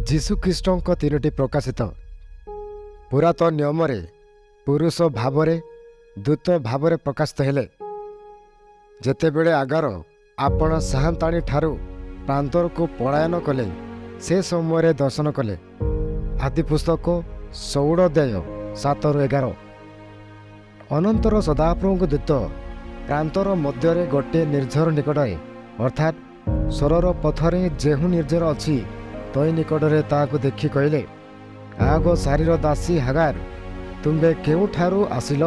ଯୀଶୁଖ୍ରୀଷ୍ଟଙ୍କ ତିନୋଟି ପ୍ରକାଶିତ। ପୁରାତନ ନିୟମରେ ପୁରୁଷ ଭାବରେ, ଦୂତ ଭାବରେ ପ୍ରକାଶିତ ହେଲେ। ଯେତେବେଳେ ଆଗାର ଆପଣା ସାହାନ୍ତାଣୀ ଠାରୁ ପ୍ରାନ୍ତରକୁ ପଳାୟନ କଲେ, ସେ ସମୟରେ ଦର୍ଶନ କଲେ। ଆଦି ପୁସ୍ତକ 16 ଅଧ୍ୟାୟ 7ରୁ 11। ଅନନ୍ତର ସଦାପ୍ରଭୁଙ୍କ ଦୂତ ପ୍ରାନ୍ତର ମଧ୍ୟରେ ଗୋଟିଏ ନିର୍ଝର ନିକଟରେ, ଅର୍ଥାତ୍ ଶୂରର ପଥରେ ଯେହୁ ନିର୍ଝର ଅଛି, ତହିଁ ନିକଟରେ ତାହାକୁ ଦେଖି କହିଲେ, "ଆଗୋ ସାରୀର ଦାସୀ ହାଗାର, ତୁମ୍ଭେ କେଉଁଠାରୁ ଆସିଲ?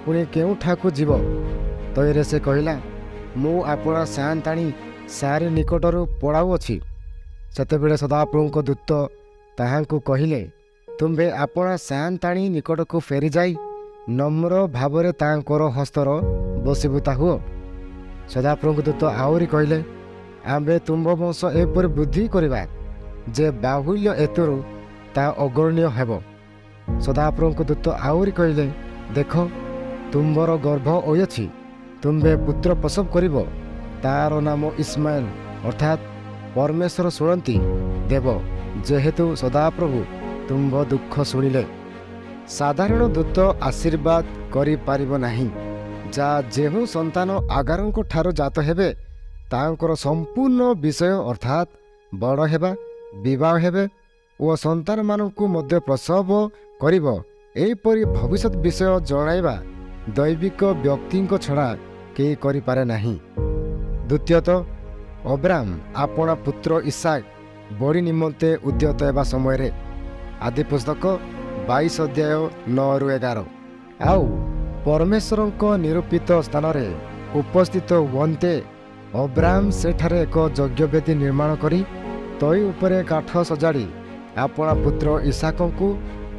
ପୁଣି କେଉଁଠାକୁ ଯିବ?" ତହିଁରେ ସେ କହିଲା, "ମୁଁ ଆପଣା ସାଆନ୍ତାଣୀ ସାରୀ ନିକଟରୁ ପଳାଉଅଛି।" ସେତେବେଳେ ସଦାପ୍ରଭୁଙ୍କ ଦୂତ ତାହାଙ୍କୁ କହିଲେ, "ତୁମ୍ଭେ ଆପଣା ସାଆନ୍ତାଣୀ ନିକଟକୁ ଫେରିଯାଇ ନମ୍ର ଭାବରେ ତାଙ୍କର ହସ୍ତର ବଶୀଭୂତା ହୁଅ।" ସଦାପ୍ରଭୁଙ୍କ ଦୂତ ଆହୁରି କହିଲେ, "ଆମ୍ଭେ ତୁମ୍ଭ ବଂଶ ଏପରି ବୃଦ୍ଧି କରିବା ଯେ ବାହୁଲ୍ୟ ହେତୁରୁ ତାହା ଅଗଣ୍ୟ ହେବ।" ସଦାପ୍ରଭୁଙ୍କ ଦୂତ ଆହୁରି କହିଲେ, "ଦେଖ, ତୁମ୍ଭର ଗର୍ଭ ହୋଇଅଛି, ତୁମ୍ଭେ ପୁତ୍ର ପ୍ରସବ କରିବ। ତାର ନାମ ଇସ୍ମାଏଲ, ଅର୍ଥାତ୍ ପରମେଶ୍ୱର ଶୁଣନ୍ତି ଦେବ, ଯେହେତୁ ସଦାପ୍ରଭୁ ତୁମ୍ଭ ଦୁଃଖ ଶୁଣିଲେ।" ସାଧାରଣ ଦୂତ ଆଶୀର୍ବାଦ କରିପାରିବ ନାହିଁ। ଯାହା ଯେଉଁ ସନ୍ତାନ ଆଗାରଙ୍କ ଠାରୁ ଜାତ ହେବେ, ତାଙ୍କର ସମ୍ପୂର୍ଣ୍ଣ ବିଷୟ, ଅର୍ଥାତ୍ ବଡ଼ ହେବା, ବିବାହ ହେବେ ଓ ସନ୍ତାନମାନଙ୍କୁ ମଧ୍ୟ ପ୍ରସବ କରିବ, ଏହିପରି ଭବିଷ୍ୟତ ବିଷୟ ଜଣାଇବା ଦୈବିକ ବ୍ୟକ୍ତିଙ୍କ ଛଡ଼ା କେହି କରିପାରେ ନାହିଁ। ଦ୍ୱିତୀୟତଃ, ଅବ୍ରାମ ଆପଣା ପୁତ୍ର ଇସାକ ବଳି ନିମନ୍ତେ ଉଦ୍ୟତ ହେବା ସମୟରେ। ଆଦି ପୁସ୍ତକ 22 ଅଧ୍ୟାୟ 9ରୁ 11। ଆଉ ପରମେଶ୍ୱରଙ୍କ ନିରୂପିତ ସ୍ଥାନରେ ଉପସ୍ଥିତ ହୁଅନ୍ତେ, ଅବ୍ରାମ ସେଠାରେ ଏକ ଯଜ୍ଞବେଦୀ ନିର୍ମାଣ କରି ତହିଁ ଉପରେ କାଠ ସଜାଡ଼ି ଆପଣା ପୁତ୍ର ଇସାକଙ୍କୁ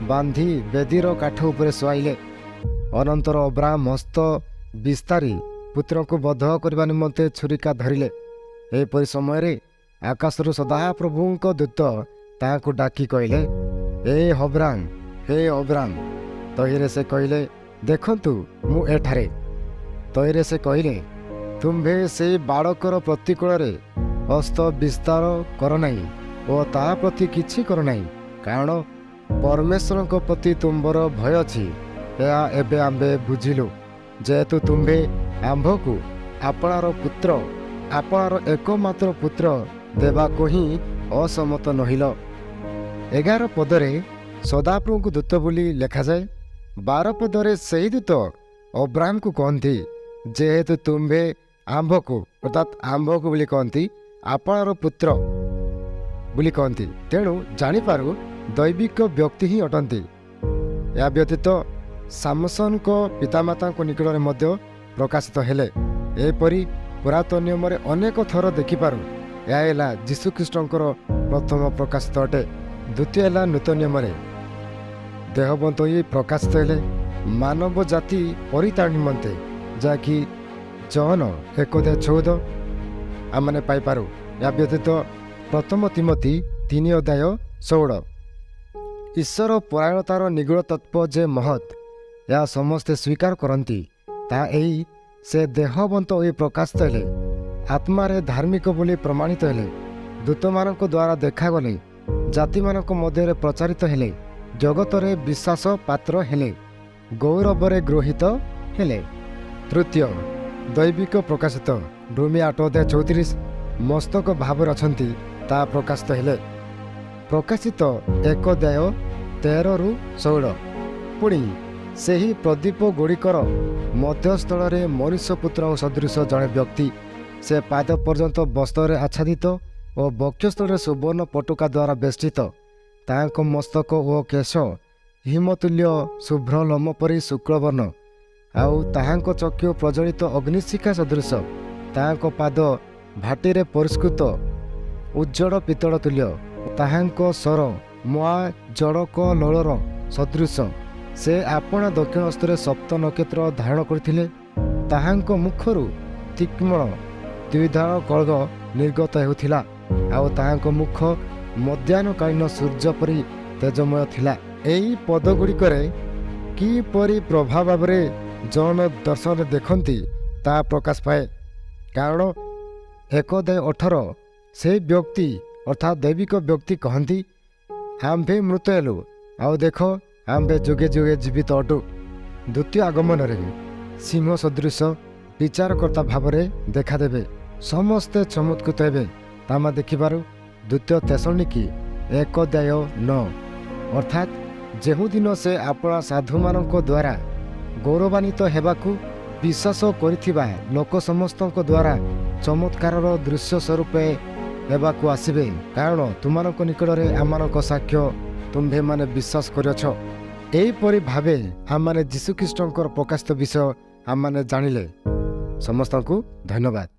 ବାନ୍ଧି ବେଦୀର କାଠ ଉପରେ ଶୁଆଇଲେ। ଅନନ୍ତର ଅବ୍ରାମ ହସ୍ତ ବିସ୍ତାରି ପୁତ୍ରଙ୍କୁ ବଧ କରିବା ନିମନ୍ତେ ଛୁରିକା ଧରିଲେ। ଏହିପରି ସମୟରେ ଆକାଶରୁ ସଦାପ୍ରଭୁଙ୍କ ଦୂତ ତାହାଙ୍କୁ ଡାକି କହିଲେ, "ହେ ଅବ୍ରାମ, ହେ ଅବ୍ରାମ।" ତହିଁରେ ସେ କହିଲେ, "ଦେଖନ୍ତୁ, ମୁଁ ଏଠାରେ।" ତହିଁରେ ସେ କହିଲେ, "ତୁମ୍ଭେ ସେଇ ବାଳକର ପ୍ରତିକୂଳରେ ହସ୍ତ ବିସ୍ତାର କର ନାହିଁ ଓ ତାହା ପ୍ରତି କିଛି କର ନାହିଁ, କାରଣ ପରମେଶ୍ୱରଙ୍କ ପ୍ରତି ତୁମ୍ଭର ଭୟ ଅଛି, ଏହା ଏବେ ଆମ୍ଭେ ବୁଝିଲୁ, ଯେହେତୁ ତୁମ୍ଭେ ଆମ୍ଭକୁ ଆପଣାର ପୁତ୍ର, ଆପଣାର ଏକମାତ୍ର ପୁତ୍ର ଦେବାକୁ ହିଁ ଅସମତ ନୋହିଲ।" 11 ପଦରେ ସଦାପ୍ରଭୁଙ୍କୁ ଦୂତ ବୋଲି ଲେଖାଯାଏ। 12 ପଦରେ ସେହି ଦୂତ ଅବ୍ରାହ୍ମକୁ କହନ୍ତି, "ଯେହେତୁ ତୁମ୍ଭେ ଆମ୍ଭକୁ", ଅର୍ଥାତ୍ ଆମ୍ଭକୁ ବୋଲି କହନ୍ତି, ଆପଣାର ପୁତ୍ର ବୋଲି କହନ୍ତି। ତେଣୁ ଜାଣିପାରୁ ଦୈବିକ ବ୍ୟକ୍ତି ହିଁ ଅଟନ୍ତି। ଏହା ବ୍ୟତୀତ ସାମସନଙ୍କ ପିତାମାତାଙ୍କ ନିକଟରେ ମଧ୍ୟ ପ୍ରକାଶିତ ହେଲେ। ଏହିପରି ପୁରାତନ ନିୟମରେ ଅନେକ ଥର ଦେଖିପାରୁ। ଏହା ହେଲା ଯୀଶୁଖ୍ରୀଷ୍ଟଙ୍କର ପ୍ରଥମ ପ୍ରକାଶିତ ଅଟେ। ଦ୍ୱିତୀୟ ହେଲା ନୂତନ ନିୟମରେ ଦେହବନ୍ତ ହୋଇ ପ୍ରକାଶିତ ହେଲେ ମାନବ ଜାତି ପରିତ୍ରାଣ ନିମନ୍ତେ, ଯାହାକି ଯୋହନ 1 ଅଧ୍ୟାୟ 14 ଆମମାନେ ପାଇପାରୁ। ଏହା ବ୍ୟତୀତ ପ୍ରଥମ ତିମୋଥି 3 ଅଧ୍ୟାୟ 16। ଈଶ୍ୱର ପରାୟଣତାର ନିଗୂଢ଼ ତତ୍ତ୍ୱ ଯେ ମହତ୍, ଏହା ସମସ୍ତେ ସ୍ୱୀକାର କରନ୍ତି। ତାହା ଏହି, ସେ ଦେହବନ୍ତ ହୋଇ ପ୍ରକାଶିତ ହେଲେ, ଆତ୍ମାରେ ଧାର୍ମିକ ବୋଲି ପ୍ରମାଣିତ ହେଲେ, ଦୂତମାନଙ୍କ ଦ୍ୱାରା ଦେଖାଗଲେ, ଜାତିମାନଙ୍କ ମଧ୍ୟରେ ପ୍ରଚାରିତ ହେଲେ, ଜଗତରେ ବିଶ୍ୱାସ ପାତ୍ର ହେଲେ, ଗୌରବରେ ଗୃହୀତ ହେଲେ। ତୃତୀୟ ଦୈବିକ ପ୍ରକାଶିତ, ରୋମୀୟ 8 ଅଧ୍ୟାୟ 34, ମସ୍ତକ ଭାବରେ ଅଛନ୍ତି, ତାହା ପ୍ରକାଶିତ ହେଲେ। ପ୍ରକାଶିତ 1 ଅଧ୍ୟାୟ 13ରୁ 16। ପୁଣି ସେହି ପ୍ରଦୀପ ଗୁଡ଼ିକର ମଧ୍ୟସ୍ଥଳରେ ମନୁଷ୍ୟ ପୁତ୍ରଙ୍କ ସଦୃଶ ଜଣେ ବ୍ୟକ୍ତି, ସେ ପାଦ ପର୍ଯ୍ୟନ୍ତ ବସ୍ତ୍ରରେ ଆଚ୍ଛାଦିତ ଓ ବକ୍ଷସ୍ଥଳରେ ସୁବର୍ଣ୍ଣ ପଟୁକା ଦ୍ୱାରା ବେଷ୍ଟିତ। ତାହାଙ୍କ ମସ୍ତକ ଓ କେଶ ହିମତୁଲ୍ୟ ଶୁଭ୍ର ଲୋମ ପରି ଶୁକ୍ଳବର୍ଣ୍ଣ, ଆଉ ତାହାଙ୍କ ଚକ୍ଷୁ ପ୍ରଜ୍ୱଳିତ ଅଗ୍ନିଶିଖା ସଦୃଶ। ତାହାଙ୍କ ପାଦ ଭାଟିରେ ପରିଷ୍କୃତ ଉଜ୍ଜଳ ପିତ୍ତଳ ତୁଲ୍ୟ। ତାହାଙ୍କ ସ୍ୱର ମହା ଜଳକଲ୍ଲୋଳର ସଦୃଶ। ସେ ଆପଣା ଦକ୍ଷିଣ ହସ୍ତରେ ସପ୍ତ ନକ୍ଷତ୍ର ଧାରଣ କରିଥିଲେ। ତାହାଙ୍କ ମୁଖରୁ ତୀକ୍ଷ୍ଣ ଦ୍ୱିଧାର ଖଡ଼ଗ ନିର୍ଗତ ହେଉଥିଲା, ଆଉ ତାହାଙ୍କ ମୁଖ ମଧ୍ୟାହ୍ନକାଳୀନ ସୂର୍ଯ୍ୟ ପରି ତେଜମୟ ଥିଲା। ଏହି ପଦଗୁଡ଼ିକରେ କିପରି ପ୍ରଭାବ ଭାବରେ ଯୋହନ ଦର୍ଶନରେ ଦେଖନ୍ତି, ତାହା ପ୍ରକାଶ ପାଏ। କାରଣ 1 ଅଧ୍ୟାୟ 18 ସେହି ବ୍ୟକ୍ତି, ଅର୍ଥାତ୍ ଦୈବିକ ବ୍ୟକ୍ତି କହନ୍ତି, ଆମ୍ଭେ ମୃତ ହେଲୁ, ଆଉ ଦେଖ, ଆମ୍ଭେ ଯୁଗେ ଯୁଗେ ଜୀବିତ ଅଟୁ। ଦ୍ୱିତୀୟ ଆଗମନରେ ସିଂହ ସଦୃଶ ବିଚାରକର୍ତ୍ତା ଭାବରେ ଦେଖାଦେବେ। ସମସ୍ତେ ଚମତ୍କୃତ ହେବେ ତାମା ଦେଖିବାରୁ। ଦ୍ୱିତୀୟ ତେସନିକି 1 ଅଧ୍ୟାୟ 9। ଅର୍ଥାତ୍ ଯେଉଁଦିନ ସେ ଆପଣା ସାଧୁମାନଙ୍କ ଦ୍ୱାରା ଗୌରବାନ୍ୱିତ ହେବାକୁ ବିଶ୍ୱାସ କରିଥିବା ଲୋକ ସମସ୍ତଙ୍କ ଦ୍ୱାରା ଚମତ୍କାରର ଦୃଶ୍ୟ ସ୍ୱରୂପ ହେବାକୁ ଆସିବେ, କାରଣ ତୁମମାନଙ୍କ ନିକଟରେ ଆମମାନଙ୍କ ସାକ୍ଷ୍ୟ ତୁମ୍ଭେମାନେ ବିଶ୍ୱାସ କରିଅଛ। ଏହିପରି ଭାବେ ଆମମାନେ ଯୀଶୁଖ୍ରୀଷ୍ଟଙ୍କର ପ୍ରକାଶିତ ବିଷୟ ଆମମାନେ ଜାଣିଲେ। ସମସ୍ତଙ୍କୁ ଧନ୍ୟବାଦ।